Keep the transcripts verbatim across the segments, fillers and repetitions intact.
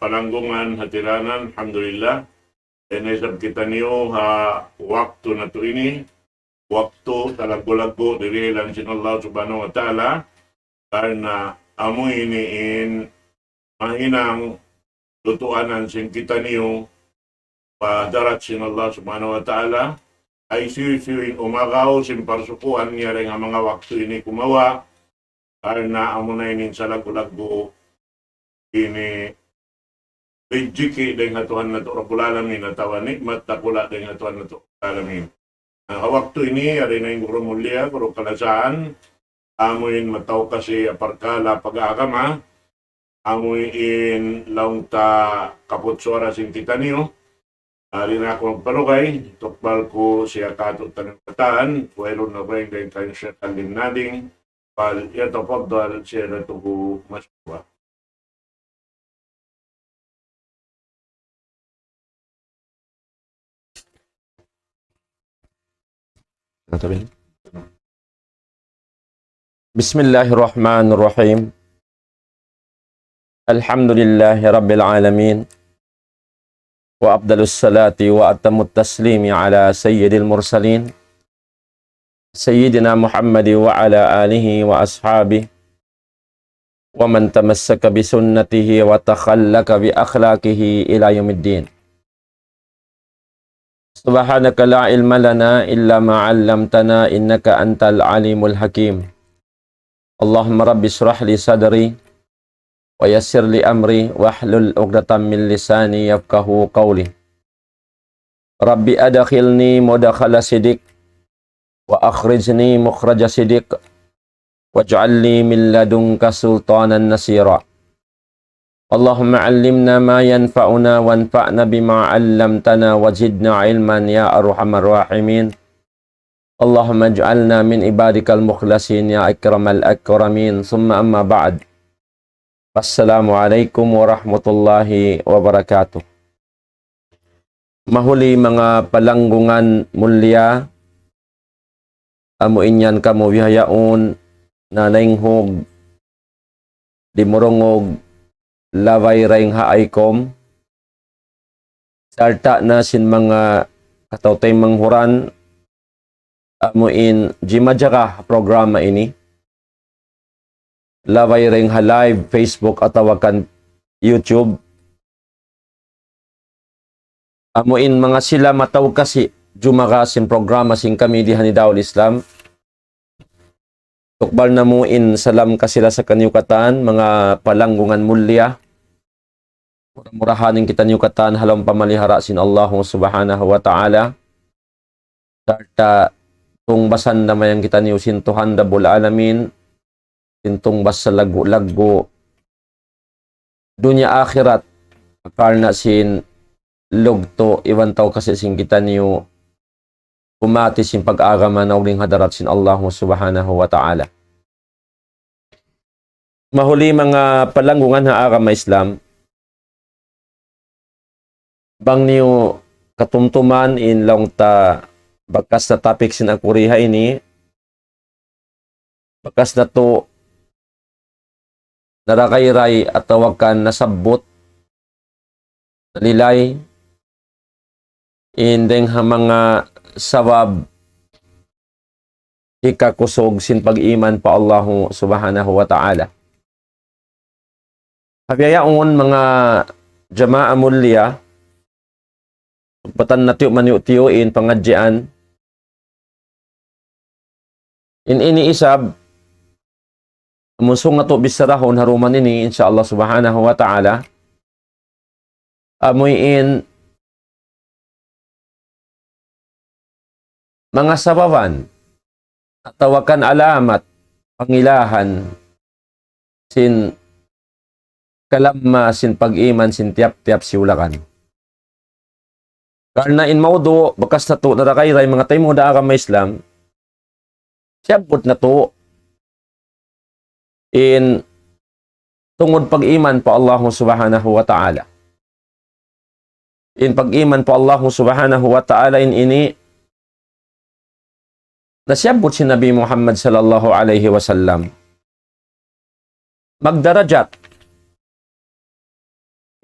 palanggungan, hatiranan, alhamdulillah. Dayn na isab kitaniyu ha waktu natu' ini, waktu talaggu'-laggu' dirihilan sin Allah Subhanahu wa Ta'ala, karna' amu ini in mahinang lutuanan sin kitaniyu pa hadarat sin Allah Subhanahu wa Ta'ala, hisiyu-siyu in umagaw sin parsukuan niya dayn ha manga waktu ini kumawa', karna' amuna ini in salaggu'-laggu' ini rijiki' dayn ha Tuhan natu' Rabbul Alamin, atawa ni'mat dakula' dayn ha Tuhan natu' Rabbul Alamin. Na, ha waktu ini, yari na in guru mulia, guru kalasaan, amu in mataw kasi ha parkala' pag-agama, amu in laung ta kaput suwara sin kitaniyu, yari na aku magparugay, tukbal ku siya katu' taniyu katan, wayruun na ba in dayn kan Sheikh Alin Nading, فليتفضل سيادته مشكورا. بسم الله الرحمن الرحيم. الحمد لله رب العالمين. وأفضل الصلاة وأتم التسليم على سيد المرسلين سيدنا محمد وعلى آله وأصحابه ومن تمسك بسنته وتخلق بأخلاقه إلى يوم الدين. سبحانك لا علم لنا إلا ما علمتنا إنك أنت العليم الحكيم. اللهم رب اشرح لي صدري ويسر لي أمري واحلل عقدة من لساني يفقهوا قولي. رب أدخلني مدخل صدق وأخرجني مخرج صدق واجعل لي من لدنك سلطانا نصيرا. اللهم علمنا ما ينفعنا وانفعنا بما علمتنا وزدنا علما يا أرحم الراحمين. اللهم اجعلنا من عبادك المخلصين يا أكرم الأكرمين. ثم أما بعد. السلام عليكم ورحمة الله وبركاته. Mahuli manga palanggungan mulia, amu in yan kamu bihaun na nainghug, dimurungug, labay dayn ha ICOM, sarta' na sin manga kataw-taymanghuran, amu in jimajaga ha programa ini, labay dayn ha live Facebook atawa kan YouTube. Amu in manga sila mataud kasi jumaga sin programa sin kami di ha Nidaul Islam. Tukbal namu' in salam kasi ra sa kaniyu katan, manga palanggungan mulia. Mura-murahan in kitaniyu katan ha lawm pamalihara sin Allahu Subhanahu wa Ta'ala. Sarta' tungbasan da mayan kitaniyu sin Tuhan Rabbul Alamin, sin tungbas salaggu'-laggu' dunya akhirat, karna' sin lugtu' iban taw kasi sin kitaniyu kumati sin pag-agama naug dayn ha hadarat sin Allahu Subhanahu wa Ta'ala. Mahuli manga palanggungan ha agama Islam, bang niyu katumtuman in laung ta bakas na topic sin aku di ha ini, bakas natu' naragayray atawa kan nasabbut, nalilay, in dayng ha manga sabab hikakusug sin pag-iman pa Allahu Subhanahu wa Ta'ala. Ha bihaun, manga jamaa mulia, pagpatan natu' maniyu'-tiyu' in pangadjian, in ini isab, amun sung natu' bissarahun ha duman ini, insya Allah Subhanahu wa Ta'ala, amuin manga sababan atawa kan alamat pangilahan sin kalamma sin pag-iman sin tiyap-tiyap siyulakan. Karna' in mawdu' bakas natu' naragayray manga taymanghud ha agama Islam, siyabbut natu' in tungud pag-iman pa Allahu Subhanahu wa Ta'ala. In pag-iman pa Allahu Subhanahu wa Ta'ala in ini, nasiyabbut sin Nabi Muhammad sallallahu alayhi wasallam, magdarajat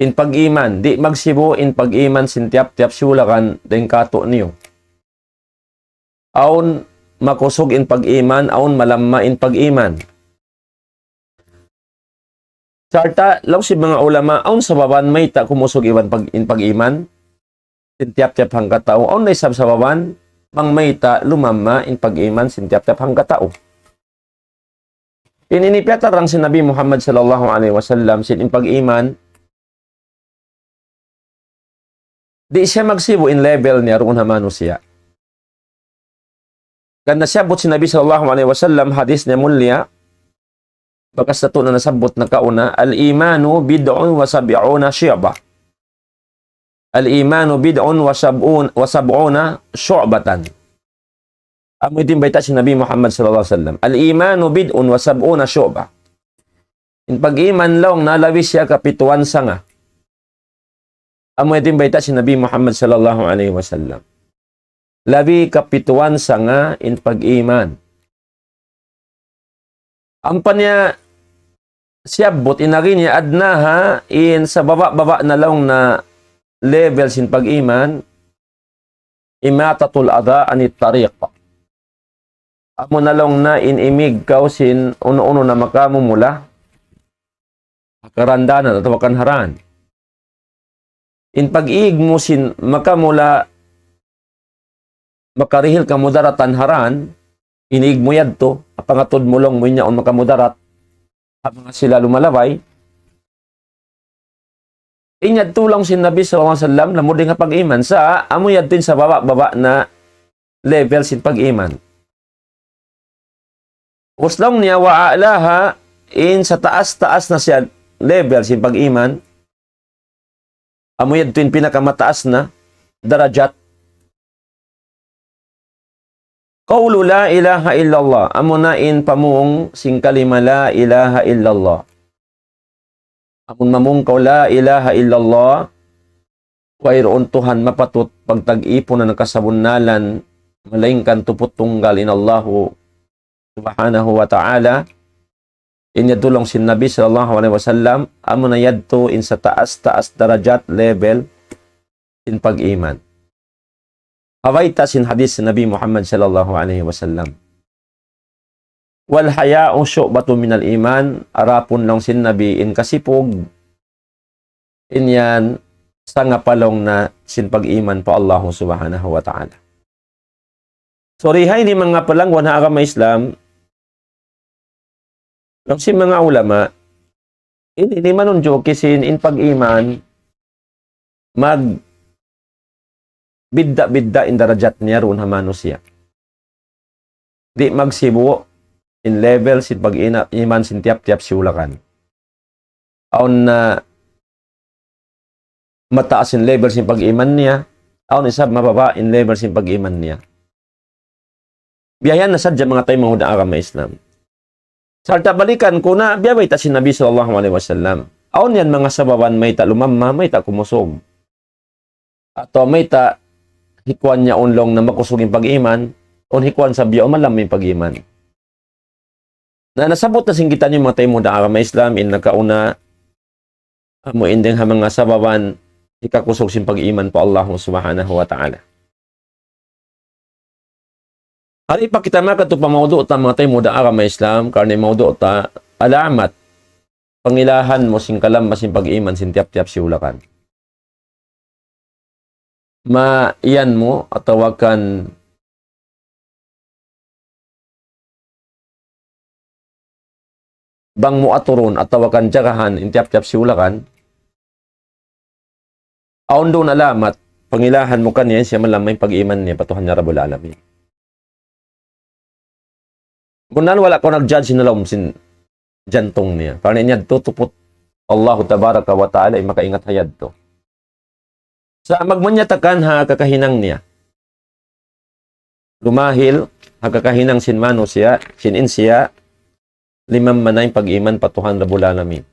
in pag-iman, di' magsibu' in pag-iman sin tiyap-tiyap siyulakan dayn kātu'niyu. Awn makusug in pag-iman, awn malamma in pag-iman. Sarta', laung sin manga ulama, awn sababan mayta' kumusug iban pag-, in pag-iman sin tiyap-tiyap hangkatau, awn na isab sababan bang mayta' lumamma in pag-iman sin tiyap-tiyap hangkatau. In ini piyatarrang sin Nabi Muhammad sallallahu alayhi wasallam sin in pag-iman, di' siya magsibu' in level niya duun ha manusiya'. Karna' siyabbut sin Nabi sallallahu alayhi wasallam, hadis niya mulia, bakas natu' na nasabbut nakauna, الإيمان بضع وسبعون شعبة. الإيمان بضع وسبعون، وسبعون شعبة. Amu yadtu in bayta' sin Nabi Muhammad sallallahu alayhi wasallam. الإيمان بضع وسبعون شعبة. In pag-iman laung niya labi siya kapituan sanga. Amu yadtu in bayta' sin Nabi Muhammad sallallahu alayhi wasallam. Labi kapituan sanga in pag-iman. Ampa niya siyabbut in agi niya أدناها, in sababa'-baba' na laung niya level sin pag-iman, إماطة الأذى عن الطريق. Amu na laung niya in imig kaw sin unu-unu na makamumula ha karandanan atawa kan ha dān. In pag-iig mu sin makamula makarihil kamudaratan ha dān, in iig mu yadtu, pangatud mu laung mu in yaun makamudarat ha manga sila lumalabay. In yadtu laung sin Nabi sallallahu alayhi wasallam, lamud dayn ha pag-iman. Sa' amu yadtu in sababa'-baba' na level sin pag-iman. Ubus laung niya وأعلاها, in sataas-taas na siya level sin pag-iman. Amu yadtu in pinakamataas na darajat. قول لا إله إلا الله. Amu na in pamung sin kalima لا إله إلا الله. Amun mamung kaw لا إله إلا الله, wayruun Tuhan mapatut pagtag-ipunan ha kasabunnalan, malaingkan tuput tunggal in Allahu subhanahu wa ta'ala. In yadtu laung sin Nabi sallallahu alayhi wasallam, amu na yadtu in sataas-taas darajat level sin pag-iman. Ha bayta' sin hadis Nabi Muhammad sallallahu alayhi wasallam. والحياء شعبة من الإيمان, adapun laung sin Nabi in kasipug, in yan sanga pa laung niya sin pag-iman pa Allah subhanahu wa ta'ala. So, di ha ini manga palangguan ha agama Islam, laung sin manga ulama, ini, ini manunjuki sin in pag-iman, magbidda'-bidda' in darajat niya duun ha manusiya'. Di' magsibu' in level sin pag-ina-, iman sin tiyap-tiyap siyulakan. Awn na mataas in level sin pag-iman niya, awn isab mababa' in level sin pag-iman niya. Biya' yan na sadja manga taymanghud ha agama Islam. Sarta' balikan ku na, biya' bayta' sin Nabi sallallahu alayhi wasallam. Awn yan manga sababan mayta' lumamma, mayta' kumusug. Atawa mayta' hikuan niya awn laung niya makusug in pag-iman, awn hikuan sa biya' malamma in pag-iman. Na nasabbut na sin kitaniyu manga taymanghud ha agama Islam, in nakauna, amu in dayn ha manga sababan hikakusug sin pag-iman pa Allah subhanahu wa ta'ala. Hari pa kita makadtu pa maudu' ta manga taymanghud ha agama Islam, karna' in maudu' ta alamat, pangilahan mu sin kalamma sin pag-iman sin tiyap-tiyap siyulakan. Ma-, iyan mu atawa kan bang mu aturun atawa kan jagahan in tiyap-tiyap siyulakan, awn duun alamat, pangilahan mu kaniya, siya malamma in pag-iman niya pa Tuhan niya Rabbul Alamin. Bunnal wala' kaw nag-judge sin lawm sin jantung niya. Karna' in yadtu tuput Allahu tabaraka wa ta'ala in makaingat ha yadtu. Sa' magmanyatakan ha kakahinang niya. Lumahil ha kakahinang sin manusiya', sin insiya', limamma na in pag-iman pa Tuhan Rabbul Alamin.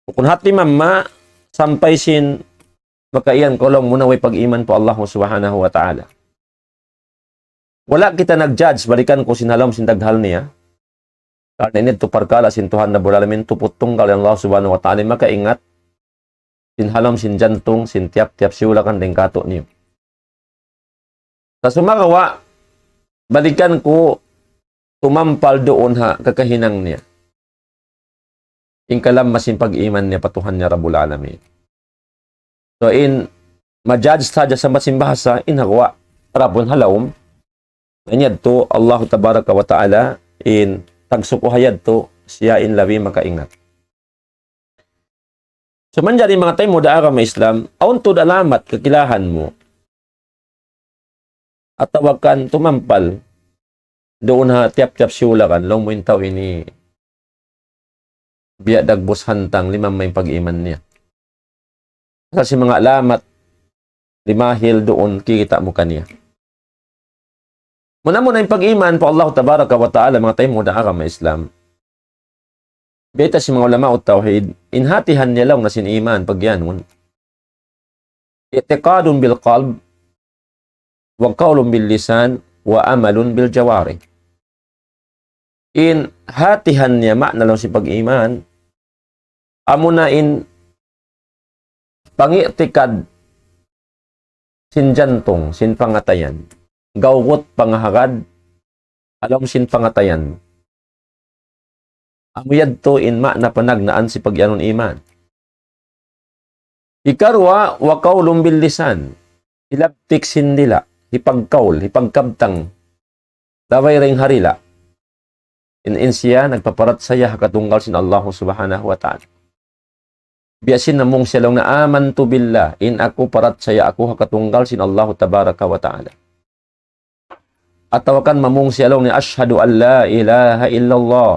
Bukun hati mamma sampay sin makaiyan kaw laung mu na way pag-iman pa Allah subhanahu wa ta'ala. Wala' kita nag-judge, balikan ku sin ha lawm sin daghal niya. Karna' ini yadtu parkala' sin Tuhan Rabbul Alamin, tuput tunggal in Allah subhanahu wa ta'ala makaingat. sin ha lawm sin jantung, sin tiyap-tiyap siyulakan dayn kātu'niyu. Sa' sumagawa', balikan ku tumampal duun ha kakahinang niya. In kalammas sin pag-iman niya pa Tuhan niya Rabbul Alamin. So in ma-judge sadja sa' masi bahasa, in ha guwa' Rabbun ha lawm. Na in yadtu, Allahu Tabaraka wa Ta'ala, in tagsuku ha yadtu, siya in labi makaingat. So manjari manga taymanghud ha agama Islam, awn tuud alamat kakilahan mu. Atawa kan tumampal, duun ha tiyap-tiyap siyulakan, laung mu in tau ini, biya' dagbus hantang, limamma in pag-iman niya. Sa' sin manga alamat, limahil duun, kikita' mu kaniya. Muna-muna in pag-iman pa Allah Tabaraka wa Ta'ala, manga taymanghud ha agama Islam. Bayta' sin manga ulama tawhid, in hatihan niya laung na sin iman, pagyanun. اعتقاد بالقلب، وقول باللسان، وعمل بالجوارح. In hatihan niya ma'na laung sin pag-iman, amuna in pang'i'tikad sin jantung, sin pangatayan. Gawgut pangahagad, ha lawm sin pangatayan. Amu yadtu in ma'na panagnaan sin pagyanun iman. Hikaruwa, وقول باللسان. Hilabtik sin dila', hipagkaul, hipagkabtang. Labay dayn ha dila'. In, in siya nagpaparachaya ha katunggal sin Allah Subhanahu wa Ta'ala. Biya' sin namung siya laung na آمنت بالله, in aku parachaya aku ha katunggal sin Allah Tabaraka wa Ta'ala. Atawa kan mamung siya laung niya, أشهد أن لا إله إلا الله.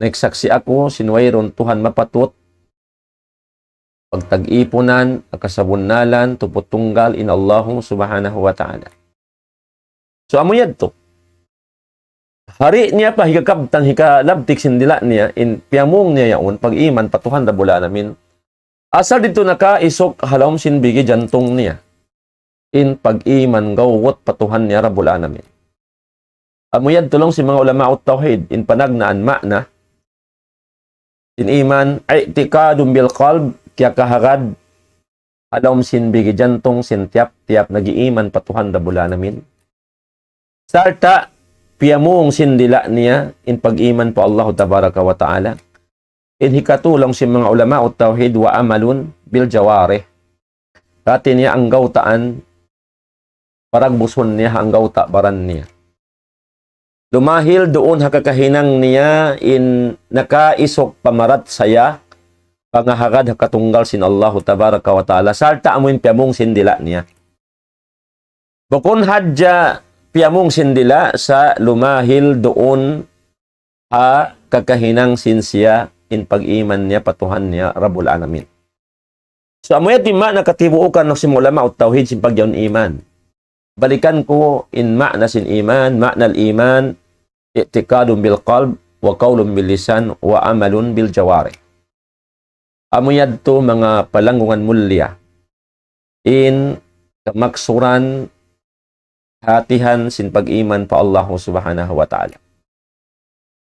Nagsaksi' aku sin wayruun Tuhan mapatut pagtag-ipunan, kasabunnalan, tuput tunggal in Allahu Subhanahu wa Ta'ala. So, amu yadtu. Hari niya pa hikakabtang, hikalabtik sin dila' niya, in piyamung niya yaun, pag-iman pa Tuhan Rabbul Alamin. Asal didtu nakaisuk ha lawm sin bigi jantung niya. In pag-iman gawgut pa Tuhan niya Rabbul Alamin. Amu yadtu laung sin manga ulama tawhid, in panagnaan ma'na. Sin iman, اعتقاد بالقلب, kiyakahagad, ha lawm sin bigi jantung, sin tiyap-tiyap nag-iiman pa Tuhan Rabbul Alamin. Sarta' piyamung sin dila' niya, in pag-iman pa Allah Tabaraka wa Ta'ala. In hikatū laung sin manga ulama tawhid وعمل بالجوارح. Hāti niya anggawtaan, paragbusun niya anggawta' baran niya. Lumahil duun ha kakahinang niya in nakaisuk pamarachaya, pangahagad ha katunggal sin Allahu Tabaraka wa Ta'ala, sarta' amu in piyamung sin dila' niya. Bukun hadja piyamung sin dila' sa' lumahil duun ha kakahinang sin siya in pag-iman niya pa Tuhan niya Rabbul Alamin. So, amu yadtu in ma'na katibuukan sin ulama tawhid sin pagyanun iman. Balikan ku in ma'na sin iman, معنى الإيمان اعتقاد بالقلب وقول باللسان وعمل بالجوارح. Amu yadtu manga palanggungan mulia. In kamaksuran hatihan sin pag-iman pa Allah Subhanahu wa Ta'ala.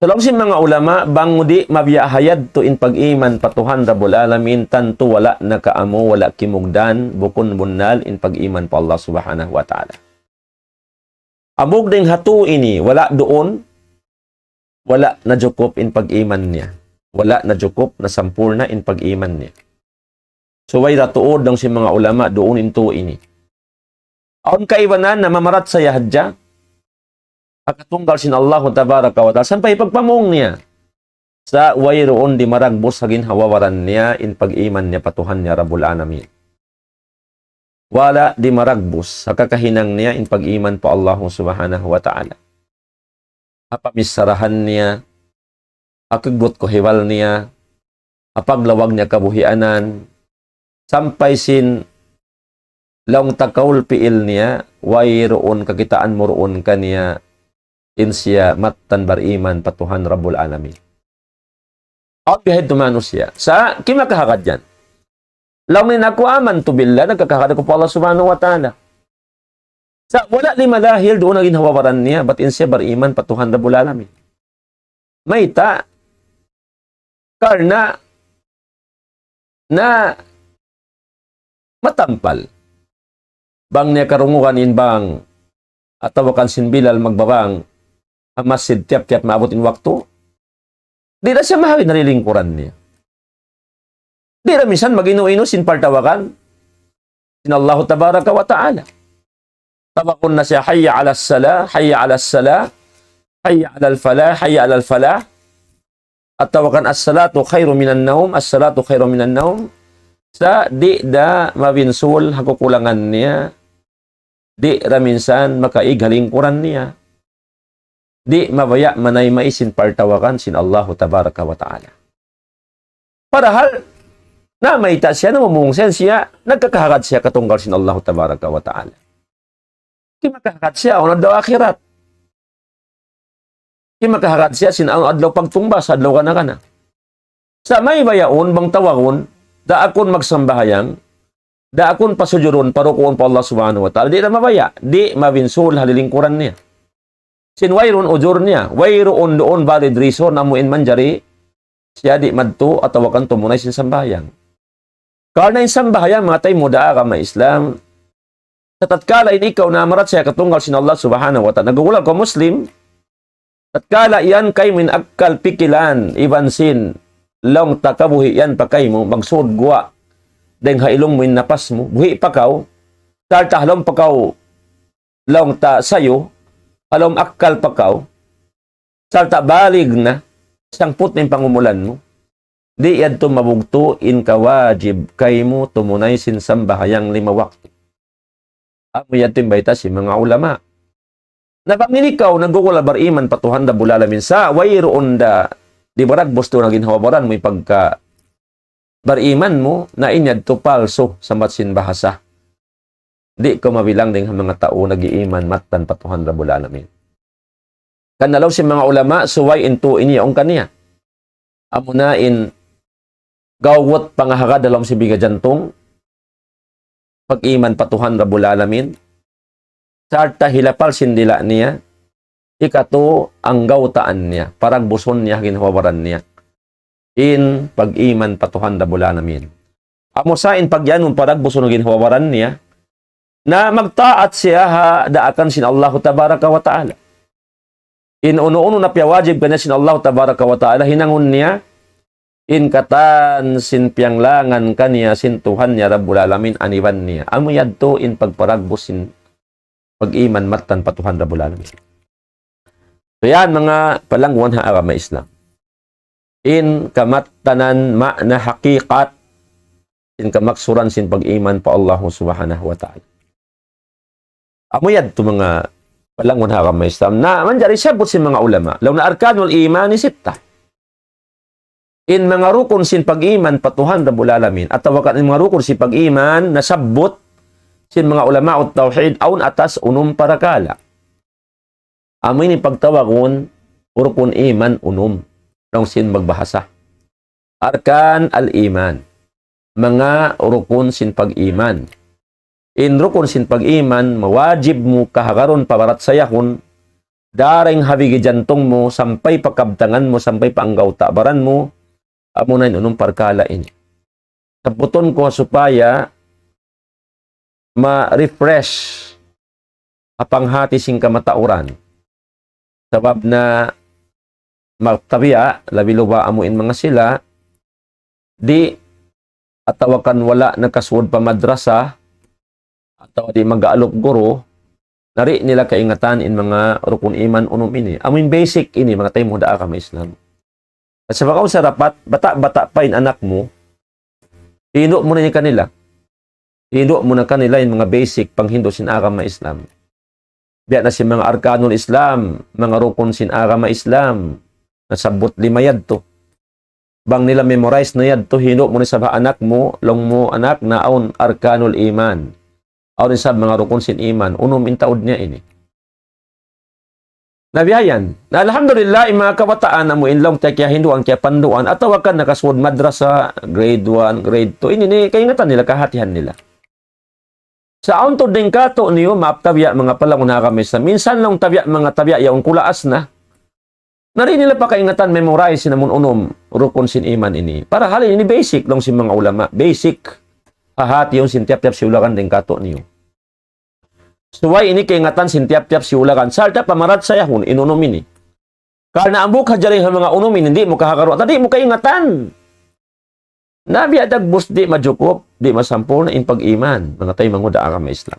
Sa' laung sin manga ulama, bang di' mabiya' ha yadtu in pag-iman pa Tuhan Rabbul Alamin, tantu wala' na kaamu, wala' kimugdan, bukun bunnal in pag-iman pa Allah Subhanahu wa Ta'ala. Amug dayn ha tū ini, wala' duun, wala' najukup in pag-iman niya. Wala' najukup, nasampurna' in pag-iman niya. Subay da tuud laung sin manga ulama duun in tū ini. Awn kaibanan na mamarachaya hadja ha katunggal sin Allahu Tabaraka wa Ta'ala, sampay pagpamung niya. Sa' wayruun dimaragbus ha ginhawa-baran niya in pag-iman niya pa Tuhan niya Rabbul Alamin. Wala' dimaragbus ha kakahinang niya in pag-iman pa Allahu Subhanahu wa Ta'ala. Ha pamissarahan niya, ha kagbut kuhibal niya, ha paglawag niya kabuhianan, sampay sin laung ta kaul pi'il niya, wayruun kakitaan mu duun kaniya in siya mattan bariman pa Tuhan Rabbul Alamin. Awn bihadtu manusiya'. Sa' kimakahagad yan. Laung niya aku آمنت بالله, nagkakahagad aku pa Allah Subhanahu wa Ta'ala. Sa' wala' limahil duun ha ginhawa-baran niya, bat in siya bariman pa Tuhan Rabbul Alamin. Mayta'? Karna' na matampal. Bang niya karungugan in bang, atawa kan sin Bilal magbabang ha masjid tiyap-tiyap maabut in waktu, di' na siya mahawid na lilingkuran niya. Di' na minsan mag-inu-inu sin partawagan sin Allahu tabaraka wa ta'ala. Tawagun na siya, "Hayya ala salah, hayya ala salah, hayya ala falah, hayya ala falah." Atawa kan, "As-salatu khairu minan naum, as-salatu khairu minan naum." Sa' di' da mabinsul ha kukulangan niya, di' da minsan makaig ha lingkuran niya. Di' mabaya' manayma' sin partawagan sin Allahu tabaraka wa ta'ala. Padahal, namayta' siya, namumung siya, siya, nagkakahagad siya katunggal sin Allahu tabaraka wa ta'ala. Kimakahagad siya, awn adlaw akhirat. Kimakahagad siya, sin awn adlaw pagtungbas, adlaw kana-kana. Sa' mayta' yaun, bang tawagun, daakun magsambahayang, daakun pasujudun, parukuun pa Allah subhanahu wa ta'ala. Di' na mabaya', di' mabinsul ha lilingkuran niya. Sin wayruun ujur niya, wayruun duun valid reason amu in manjari siya di' madtu atawa kan tumunay sin sambahayang. Karna' in sambahayang, manga taymanghud ha agama Islam, sa' tatkala in ikaw namarachaya katunggal sin Allah subhanahu wa ta'ala, naggugulal kaw Muslim, tatkala yan kaymu in akkal pikilan, iban sin laung ta kabuhi' yan pa kaymu, magsud guwa' dayng ha ilung mu in napas mu, buhi' pa kaw, sarta' ha lawm pa kaw, laung ta sayu, ha lawm akkal pa kaw, sarta' balig na, sangput na in pangumulan mu, di' yadtu mabugtu' in kawajib kaymu tumunay sin sambahayang lima waktu. Amu yadtu in bayta' sin manga ulama. Na bang in ikaw naggugulal bariman pa Tuhan Rabbul Alamin, sa' wayruun da dibaragbus duun ha ginhawa-baran mu in pagka bariman mu, na in yadtu palsu sambat sin bahasa. Di' kaw mabilang dayng ha manga tau nag-iiman mattan pa Tuhan Rabbul Alamin. Karna' laung sin manga ulama, subay in tū ini yaun kaniya. Amuna in gawgut pangahagad ha lawm sin biga jantung, pag-iman pa Tuhan Rabbul Alamin, sarta' hilapal sin dila' niya, ikatū anggawtaan niya, paragbusun niya, ginhawa-baran niya. In pag-iman pa Tuhan Rabbul Alamin. Amu sa in pag-iyanun paragbusun ginhawa-baran niya, na magtaat siya ha daakan sin Allahu tabaraka wa ta'ala. In unu-unu na piyawajib kaniya sin Allahu tabaraka wa ta'ala, hinangun niya, in katan sin piyanglangan kaniya sin Tuhan niya Rabbul Alamin, aniban niya. Amu yadtu in pagparagbus sin pag-iman mattan pa Tuhan Rabbul Alamin. So yan, manga palangwan ha agama Islam. In kamattanan ma'na hakikat, in kamaksuran sin pag-iman pa Allah subhanahu wa ta'ala. Amu yadtu manga palangwan ha agama Islam. Na manjari sabbut sin manga ulama. Laung na arkanul imani sitta. In manga rukun sin pag-iman pa Tuhan Rabbul Alamin, atawa kan in manga rukun sin pag-iman nasabbut sin manga ulama tawhid, awn atas unum parakala'. Amu ini pagtawagun rukun iman unum. Laung sin magbahasa. Arkan al-iman. Manga rukun sin pag-iman. In rukun sin pag-iman, mawajib mu kahagarun pabarachayahun, dayn ha bigi jantung mu, sampay pa kabtangan mu, sampay pa anggawta' baran mu, amuna in unum parkala' ini. Sabbutun ku supaya ma-refresh ha panghati sin kamatauran. Sabab na magtabiya', labi-labi amu in manga sila, di' atawa kan wala' nakasud pa madrasa, atawa di' mag-aalup guru, na di' nila kaingatan in manga rukun iman unum ini. Amu in basic ini, manga taymanghud ha agama Islam. At sa bakaw sa dapat, bata'-bata' pa in anak mu, hindu' mu na ini kanila. Hindu' mu na kanila in manga basic panghindu' sin agama Islam. Biya' na sin manga arkanul Islam, manga rukun sin agama Islam, nasabbut lima yadtu. Bang nila memorize na yadtu, hindu' mu na isab ha anak mu, laung mu, "Anak, naawn arkanul iman. Awn isab manga rukun sin iman, unum in taud niya ini." Na biya' yan. Na alhamdulillah, in manga kabataan amu in laung ta kiyahinduan, kiyapanduan, atawa kan nakasud madrasa, grade one, grade two, ini ini kaingatan nila, kahatihan nila. Sa' awn tuud dayn kātu'niyu, maap tabiya' manga palangwan ha agama Islam. Minsan laung tabiya' manga tabiya' yaun kulaas na. Na di' nila pa kaingatan memorize sin amun unum rukun sin iman ini. Padahal ini basic laung sin manga ulama. Basic. Pahātihun sin tiyap-tiyap siyulagan dayn kātu'niyu. Subay ini kaingatan sin tiyap-tiyap siyulagan. Sarta' pamarachayahun in unum ini. Karna' hambuuk hadja dayn ha manga unum ini, di' mu kahagaru-, di' mu kaingatan. Na biya' dagbus di' majukup, di' masampurna' in pag-iman, manga taymanghud ha agama Islam.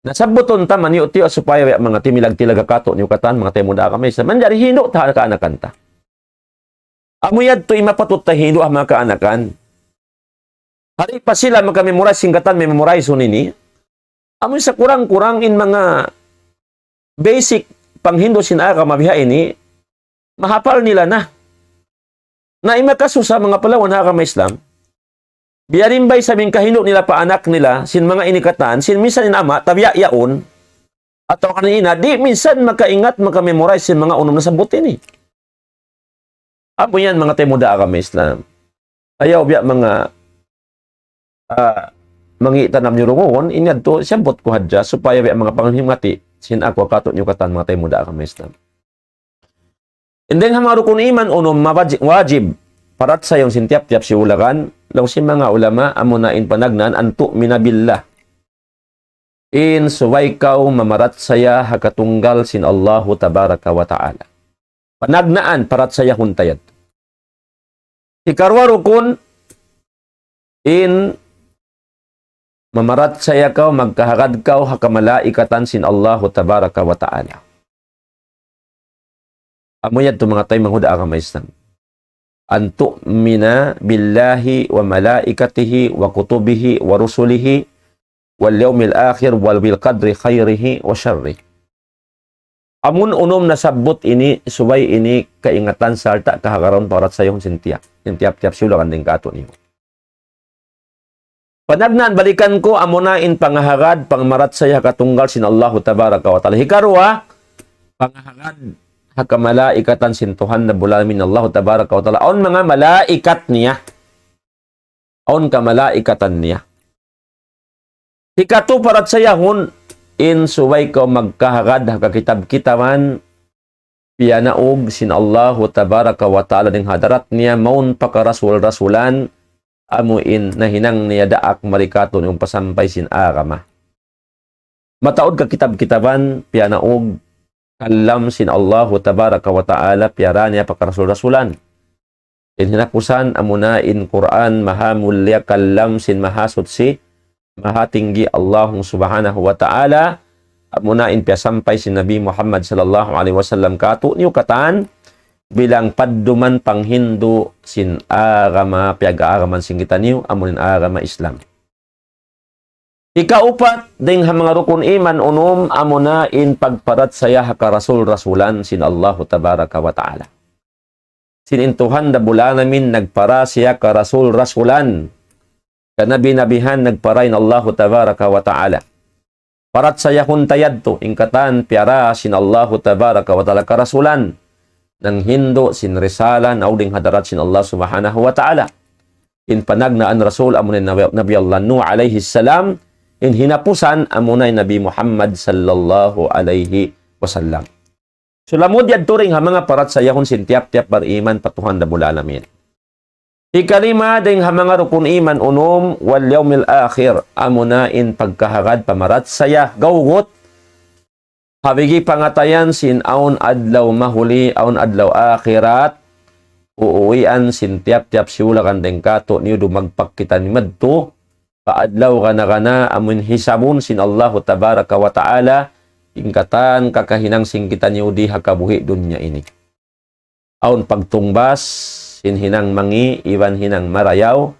Na sabbutun ta maniyu-tiyu supaya biya' manga timilag-tilag ha kātu'niyu katan, manga taymanghud ha agama Islam. Manjari hindu' ta ha kaanakan ta. Amu yadtu in mapatut ta hindu' ha manga kaanakan. Di' pa sila maka-memorize sin katan, memorize-un ini. Amu sakurang-kurang in manga basic panghindu' sin agama biha' ini, mahapal nila na. Na in makasusa manga palawan ha agama Islam, biya' diin bay sa' in kahindu' nila pa anak nila, sin manga ini katan, sin minsan in ama', tabiya' yaun, atawa kan in ina', di' minsan makaingat, maka-memorize sin manga unum nasabbut ini. Amu yan manga taymanghud ha agama Islam. Ayaw biya' manga, ah, mangi' tanam niyu rungugun, ini yadtu siyabbut ku hadja, supaya biya' manga panghimati, sin aku ha kātu'niyu katan manga taymanghud ha agama Islam. Dayn ha manga rukun iman unum mawajib, wajib, parachayahun sin tiyap-tiyap siyulagan, laung sin manga ulama, amuna in panagnaan, أن تؤمن بالله. In subay kaw mamarachaya ha katunggal sin Allahu Tabaraka wa Ta'ala. Panagnaan, parachayahun ta yadtu. Hikaruwa rukun, in mamarachaya kaw, magkahagad kaw ha kamalaikatan sin Allahu Tabaraka wa Ta'ala. Amu yadtu manga taymanghud ha agama Islam. أن تؤمن بالله وملائكته وكتبه ورسله واليوم الآخر وبالقدر خيره وشره. Amun unum nasabbut ini, subay ini kaingatan sarta' kahagarun parachayahun sin tiyap-, sin tiyap-tiyap siyulagan dayn kātu'niyu. Panagnaan balikan ku amuna in pangahagad, pangmarachaya ha katunggal sin Allahu Tabaraka wa Ta'ala. Hikaruwa, pangahagad ha kamalaikatan sin Tuhan Rabbul Alamin, Allahu Tabaraka wa Ta'ala. Awn manga malaikat niya. Awn kamalaikatan niya. Hikatu parachayahun, in subay kaw magkahagad ha kakitab-kitaban, piyanaug sin Allahu Tabaraka wa Ta'ala dayn ha hadarat niya, mawn pa karasul-rasulan, amu in nahinang niya daak mari kātu'niyu pasampay sin agama. Mataud kakitab-kitaban, piyanaug, kalam sin Allahu Tabaraka wa Ta'ala, piyara niya pa karasul-rasulan. In hinapusan, amuna in Qur'an, maha mulia kalam sin maha suchi, maha tinggi Allah Subhanahu wa Ta'ala, amuna in piyasampay sin Nabi Muhammad sallallahu alayhi wasallam kātu'niyu katan, bilang padduman panghindu' sin agama, piyag-aagaman sin kitaniyu, amun agama Islam. Hikaupat, dayn ha manga rukun iman unum, amuna in pagparachaya ha karasul-rasulan sin Allahu Tabaraka wa Ta'ala. Sin in Tuhan Rabbul Alamin nagpara siya karasul-rasulan. Kanabi-nabihan nagpara in Allahu Tabaraka wa Ta'ala. Parachayahun ta yadtu, in katan piyara sin Allahu Tabaraka wa Ta'ala karasulan. Nanghindu' sin risala, naug dayn ha hadarat sin Allah Subhanahu wa Ta'ala. In panagnaan Rasul, amuna in Nabi, Nabi Allah Nuh alayhi salam, in hinapusan, amuna in Nabi Muhammad sallallahu alayhi wasallam. Sulamud yadtu dayn ha manga parachayahun sin tiyap-tiyap bariman pa Tuhan Rabbul Alamin. Hikalima dayn ha manga rukun iman unum, واليوم الآخر, amuna in pagkahagad pamarachaya gawgut, ha bigi pangatayan sin awn adlaw mahuli, awn adlaw akhirat, uuwian sin tiyap-tiyap siyulagan dayn kātu'niyu dumagpak kitaniyu madtu, pa adlaw gana-gana amun hisabun sin Allahu Tabaraka wa Ta'ala, in katan kakahinang sin kitaniyu di ha kabuhi' dunya ini. Awn pagtungbas, sin hinang mangi', iban hinang marayaw,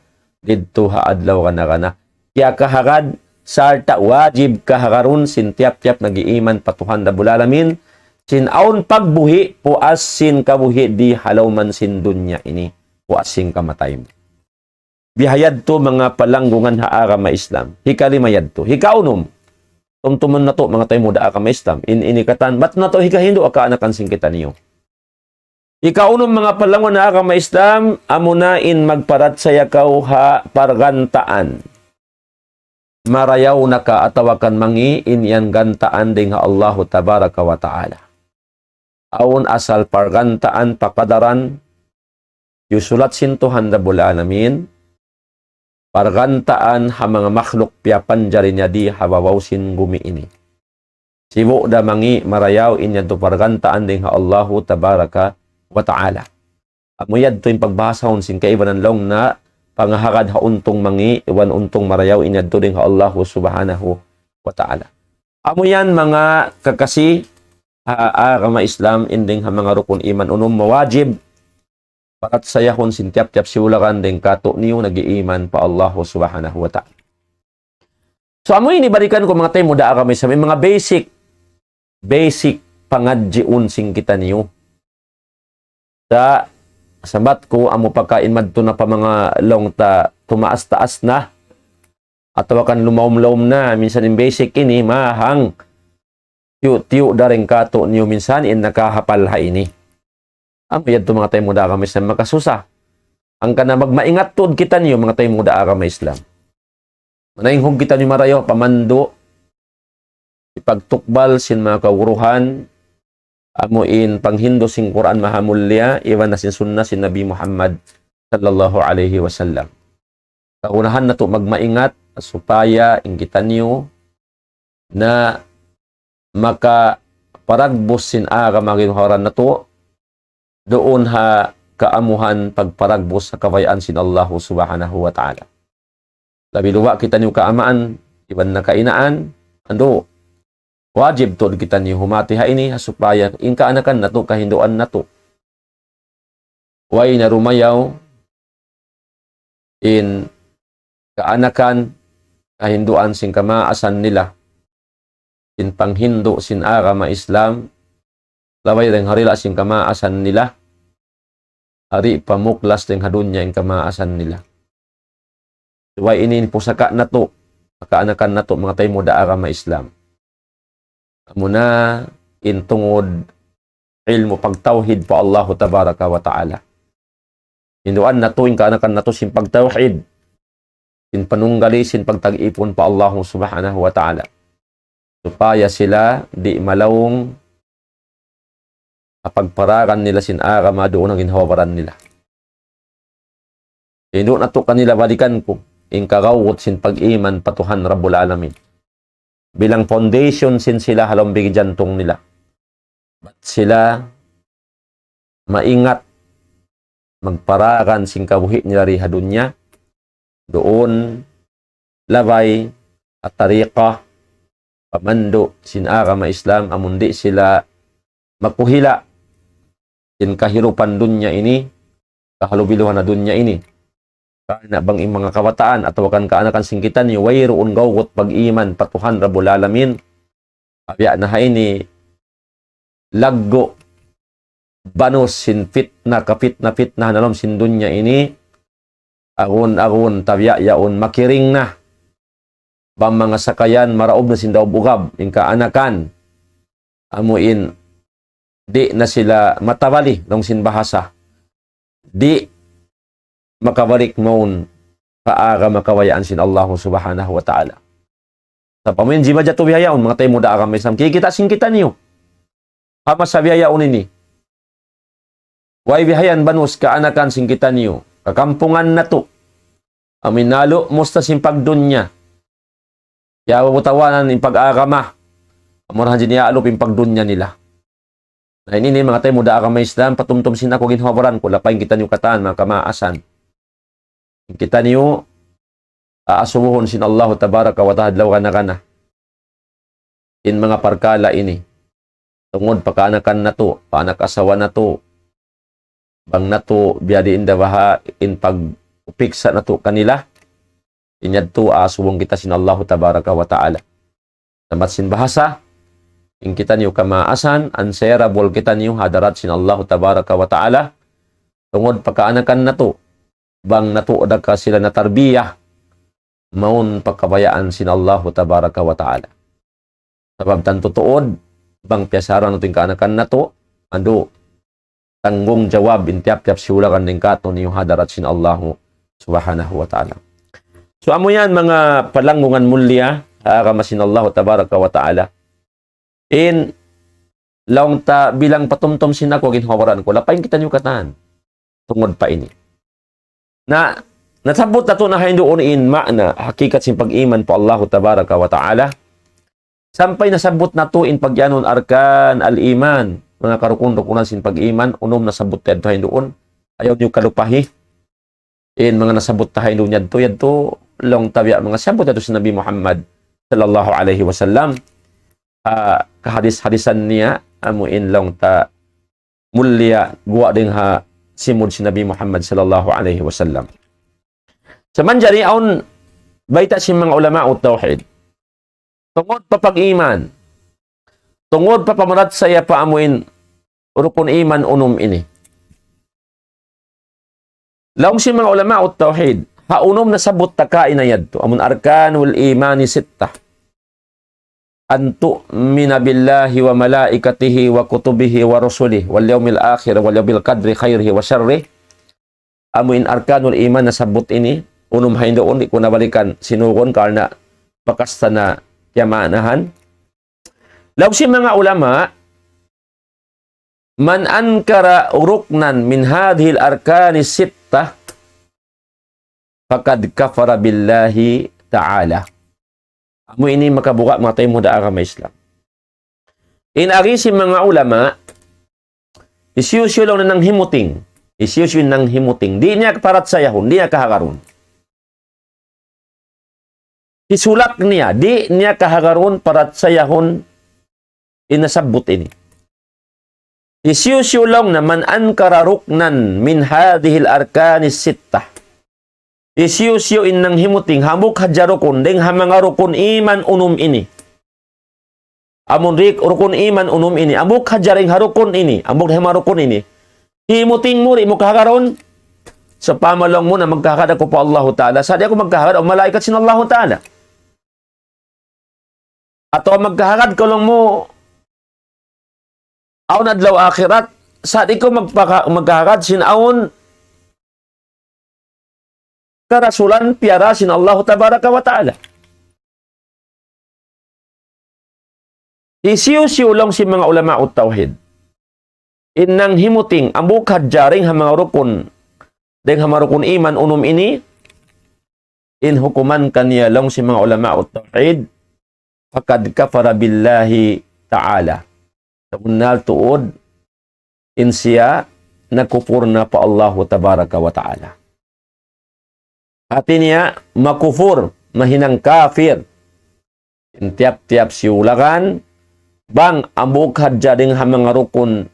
didtu ha adlaw gana-gana. Kiyakahagad, sarta' wajib kahagarun sin tiyap-tiyap nag-iiman pa Tuhan Rabbul Alamin, sin awn pagbuhi', puas sin kabuhi' di ha lawm sin dunya ini, puas sin kamatay. Biha' yadtu manga palanggungan ha agama Islam. Hikalima yadtu. Hikaunum. Tumtuman natu' manga taymanghud ha agama Islam. In, ini katan, bat natu' hikahindu' ha kaanakan sin kitaniyu. Hikaunum manga palanggungan ha agama Islam, amuna in magparachaya kaw ha pargantaan. Marayaw na ka atawa kan mangi' in yan gantaan dayn ha Allahu Tabaraka wa Ta'ala. Awn asal pargantaan, pakadaran, diyusulat sin Tuhan Rabbul Alamin, pargantaan ha manga makhluk piyapanjari niya di ha babaw sin gumi ini. Sibu' da mangi' marayaw in yadtu pargantaan dayn ha Allahu tabaraka wa ta'ala. Amu yadtu in pagbahasahun sin kaibanan laung na pangahagad ha untung mangi' iban untung marayaw in yadtu dayn ha Allahu subhanahu wa ta'ala. Amu yan manga kakasi ha agama Islam in dayn ha manga rukun iman unum mawajib parachayahun sin tiyap-tiyap siyulagan dayn kātu'niyu nag-iiman pa Allahu subhanahu wa ta'ala. So, amu ini balikan ku manga taymanghud ku ha agama Islam, in manga basic, basic pangadjiun sin kitaniyu. Sa', sambat ku, amu pa ka in madtu na pa manga laung ta tumaas-taas na, atawa kan lumaum-laum na, minsan in basic ini, mahang, tiyu'-tiyu' da dayn kātu'niyu minsan in nakahapal ha ini. Amu yadtu manga taymanghud ku ha agama Islam makasusa. Hangkan na magmaingat tuud kitaniyu manga taymanghud ku ha agama Islam. Manaynghug kitaniyu marayaw pamandu', hipagtukbal sin manga kaguruhan, amu in panghindu' sin Qur'an mahamulliya, iban na sin sunnah sin Nabi Muhammad sallallahu alayhi wasallam. Kagunahan natu' magmaingat supaya in kitaniyu na makaparagbus sin agama ginhawa-baran natu' duun ha kaamuhan pagparagbus ha kabayaan sin Allahu subhanahu wa ta'ala. Labi luba' kitaniyu kaamaan, iban na kainaan, andu', wajib tuud kitaniyu humati ha ini, ha supaya in kaanakan natu', kahinduan natu'. Way na rumayaw in kaanakan, kahinduan sin kamaasan nila, sin panghindu' sin agama Islam, labay dayn ha rila sin kamaasan nila, ari pa muklas dayn ha dunya in kamaasan nila. Subay ini in pusaka' natu', kaanakan natu', manga taymanghud ku ha agama Islam. Amuna in tungud ilmu' pagtawhid pa Allahu tabaraka wa ta'ala. Hinduan natu' in kaanakan natu' sin pagtawhid, sin panunggali, sin pagtag-ipun pa Allahu subhanahu wa ta'ala. Supaya sila di' malaung ha pagparagan nila sin agama duun ha ginhawa-baran nila. Hindu' natu' kanila balikan ku, in kagawut sin pag-iman pa Tuhan Rabbul Alamin. Bilang foundation sin sila ha lawm bigi jantung nila. Bat sila maingat magparagan sin kabuhi' nila di ha dunya, duun labay ha tariqa, pamandu' sin agama Islam, amun di' sila makuhila' sin kahirupan dunya ini, kahalubiluhan ha dunya ini. Karna' bang in manga kabataan atawa kan kaanakan sin kitaniyu, wayruun gawgut pag-iman pa Tuhan Rabbul Alamin, biya' na ha ini, laggu' banus sin fitna, kapitna-pitna ha lawm sin dunya ini, agun-agun ta biya' yaun makiring na. Bang manga sakayan maraub na sin daub ugab, in kaanakan, amu in, di' na sila matabali, laung sin bahasa. Di' makabalik mawn pa agama kabayaan sin Allahu subhanahu wa ta'ala. Sa' pamuin jimajatu bihaun, manga taymanghud ku ha agama Islam, kikita' sin kitaniyu. Ha masa bihaun ini. Way bihaun banus kaanakan sin kitaniyu, kakampungan natu'. Amu in nalu' musta sin pagdunya. Ya, butawanan in pag-agama. Amura hadja niya alup in pagdunya nila. Na ini, ini manga taymanghud ku ha agama Islam, patumtum sin aku ginhawa-baran ku, lapay in kitaniyu katan, manga kamaasan. In kitaniyu, aasubuhun sin Allahu tabaraka wa ta'ala adlaw gana-gana. In manga parkala' ini. Tungud pa kaanakan natu', pa anak asawa natu'. Bang natu', biya' diin da baha' in pagpiksa' natu' kanila. In yadtu, aasubuhun kita sin Allahu tabaraka wa ta'ala. Sambat sin bahasa, in kitaniyu kamaasan, answerable kitaniyu ha hadarat sin Allahu tabaraka wa ta'ala, tungud pa kaanakan natu', bang natu' da ka sila natarbiya, mawn pa kabayaan sin Allahu tabaraka wa ta'ala. Sabab tantu tuud, bang piyasaran natu' in kaanakan natu', andu', tanggungjawab in tiyap-tiyap siyulagan dayn kātu'niyu ha hadarat sin Allahu subhanahu wa ta'ala. So, amu yan manga palanggungan mulliya, ha agama sin Allahu tabaraka wa ta'ala. In laung ta bilang patumtum sin aku ginhawa-baran ku, lapay in kitaniyu katan. Tungud pa ini. Na, Nasabbut natu' na ha yan duun in ma'na, hakikat sin pag-iman pa Allahu Tabaraka wa Ta'ala. Sampay nasabbut natu' in pagyanun arkan al-iman, manga karukun-rukunan sin pag-iman, unum nasabbut ta yadtu ha yan duun. Ayaw niyu kalupahi in manga nasabbut ta ha yan duun yadtu, yadtu laung ta biya' manga sabbut yadtu sin Nabi Muhammad sallallahu alayhi wasallam. Ah, kahadis-hadisan niya, amu in laung ta mulia guwa' dayn ha simud sin Nabi Muhammad sallallahu alayhi wasallam. Sa' manjari awn bayta' sin manga ulama'u tawhid. Tungud pa pag-iman. Tungud pa pamarachaya pa amu in rukun iman unum ini. Laung sin manga ulama'u tawhid, ha unum nasabbut ta kaina yadtu, amun arkanul imani sittah. أن تؤمن بالله وملائكته وكتبه ورسله واليوم الآخر واليوم القدر خيره وشره. Amu in arkanul iman nasabbut ini, unum ha yan duun, di' ku na balikan sinugun karna' bakas ta na kiyamaanahan. Laung sin manga ulama, من أنكر ركنا من هذه الأركان الستة فقد كفر بالله تعالى. Amu ini makabuga' manga taymanghud ha agama Islam. In agi sin manga ulama, hisiyu-siyu laung niya nanghimuting. Hisiyu-siyu nanghimuting. Di' niya parachayahun, di' niya kahagarun. Hisulak niya, di' niya kahagarun parachayahun in nasabbut ini. Hisiyu-siyu laung niya من أنكر ركنا من هذه الأركان الستة. Hisiyu-siyu in nanghimuting hambuuk hadja rukun dayn ha manga rukun iman unum ini. Amun rik-, rukun iman unum ini. Hambuuk hadja dayn ha rukun ini. Hambuuk dayn ha manga rukun ini. Himuting mu, di' mu kahagarun. Sawpama laung mu na magkahagad aku pa Allahu Ta'ala. Sa' di' aku magkahagad, awn malaikat sin Allahu Ta'ala. Atawa magkahagad kaw laung mu, awn adlaw akhirat, sa' di' kaw magpaka-, magkahagad sin awn karasulan piyara sin Allahu Tabaraka wa Ta'ala. Hisiyu-siyu laung sin manga ulama'u tawhid in nanghimuting hambuuk hadja dayn ha manga rukun, dayn ha manga rukun iman unum ini, in hukuman kaniya laung sin manga ulama'u tawhid, فقد كفر بالله تعالى. Sabunnal tuud in siya nakupur na pa Allahu Tabaraka wa Ta'ala. Hati niya, makufur, mahinang kafir. In tiyap-tiyap siyulagan, bang hambuuk hadja dayn ha manga rukun,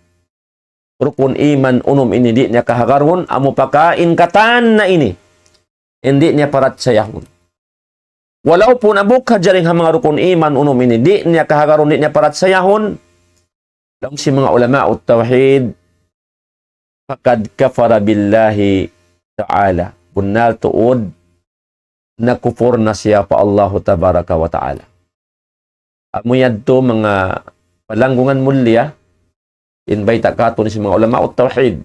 rukun iman unum ini di' niya kahagarun, amu pa ka in katan na ini, in di' niya parachayahun. Walaupun hambuuk hadja dayn ha manga rukun iman unum ini, di' niya kahagarun, di' niya parachayahun, laung sin manga ulama'u tawhid, فقد كفر بالله تعالى. Bunnal tuud, nakupur na siya pa Allahu Tabaraka wa Ta'ala. Amu yadtu manga palanggungan mulia, in bayta' katu' sin manga ulama'u tawhid,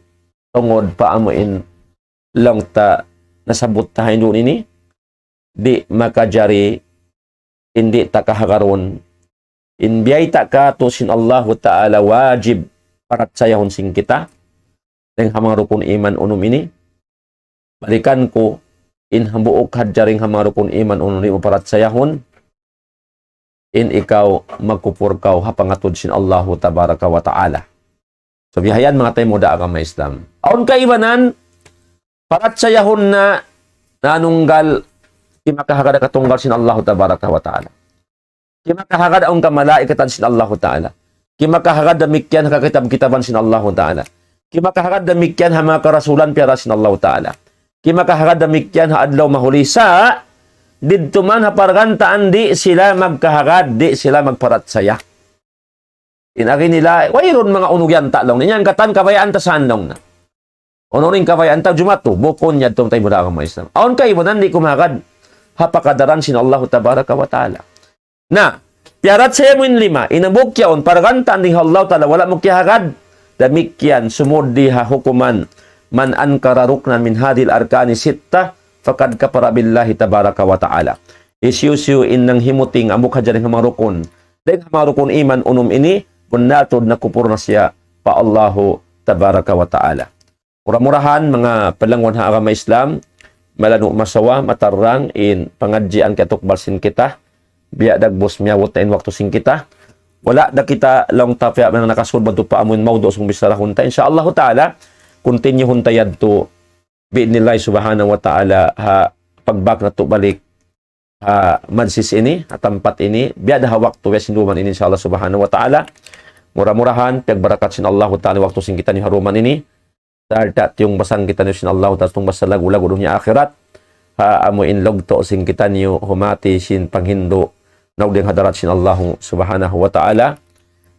tungud pa amu in laung ta nasabbut ta ha yan duun ini, di' makajari in di' ta kahagarun. In biyayta' katu' sin Allahu Ta'ala wajib parachayahun sin kita dayn ha manga rukun iman unum ini. Balikan ku, in hambuuk hadja dayn ha manga rukun iman unum di' mu parachayahun, in ikaw makupur kaw ha pangatud sin Allahu Tabaraka wa Ta'ala. So, bihayan manga taymanghud ha agama Islam. Awn kaibanan, parachayahun na nanunggal, kimakahagad ha katunggal sin Allahu Tabaraka wa Ta'ala. Kimakahagad awn kamalaikatan sin Allahu Ta'ala. Kimakahagad damikkiyan ha kakitab-kitaban sin Allahu Ta'ala. Kimakahagad damikkiyan ha manga karasulan piyara sin Allahu Ta'ala. Kimakahagad damikkiyan ha adlaw mahuli sa', didtu man ha pargantaan di' sila magkahagad, di' sila magparachaya. In agi nila, wayruun manga unug yan ta laung. In yan katan kabayaan ta san laung na. Unu in kabayaan ta jumatu, bukun yadtu taymanghud ha agama Islam. Awn kaibanan di' kumahagad ha pakadaran sin Allahu Tabaraka wa Ta'ala. Na, piyarachaya mu in lima, in hambuuk yaun, pargantaan dayn ha Allahu Ta'ala, wala' mu kiyahagad, damikkiyan sumud di ha hukuman, من أنكر ركنا من هذه الأركان الستة فقد كفر بالله تبارك وتعالى. Hisiyu-siyu in nanghimuting hambuuk hadja dayn ha manga rukun, dayn ha manga rukun iman unum ini, bunnal tuud nakupur na siya pa Allahu Tabaraka wa Ta'ala. Mura-murahan, manga palanggungan ha agama Islam, malanu' masawa, matarrang in pangadjian katukbal sin kita, biya' dagbus miyabut na in waktu sin kita. Wala' da kita laung ta piya' nakasud bantu pa amun mawdu' sin bichara hunta. Insya Allah ta'ala, continue hunta yadtu bi'idhnillahi subhanahu wa ta'ala ha pagbak natu' balik ha majlis ini, ha tampat ini, biya' da ha waktu biya' sin duman ini, insya Allah subhanahu wa ta'ala. Mura-murahan, piyagbarakat sin Allah ta'ala waktu sin kitaniyu ha duman ini. Sarta' tiyungbasan kitaniyu sin Allah ta'ala, tungbas sa lagu-lagu dunya akhirat. Ha amu in lugtu' sin kitaniyu humati sin panghindu' naug dayn ha hadarat sin Allah subhanahu wa ta'ala.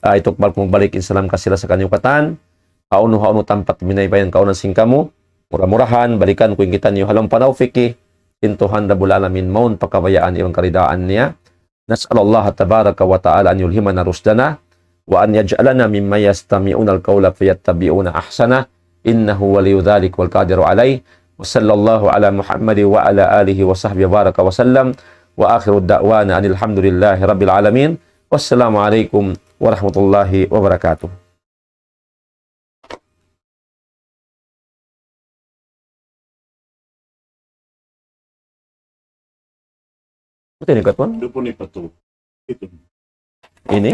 Ah, itukbal ku magbalik in salam kasi-lasa kaniyu katan. Hawnu-hawnu tampat minaybayan kawnan sin kamu. Mura-murahan, balikan ku in kitaniyu ha lawm panaw fiki. In Tuhan Rabbul Alamin mawn pa kabayaan iban karidaan niya. نسأل الله تبارك وتعالى أن يلهمنا رشدنا وأن يجعلنا ممن يستمعون القول فيتبعون أحسنه إنه ولي ذلك والقادر عليه وصلى الله على محمد وعلى آله وصحبه وبارك وسلم وآخر دعوانا أن الحمد لله رب العالمين والسلام عليكم ورحمة الله وبركاته. Buti ni Katwan? Doon po ni Pato. Ito. Ini?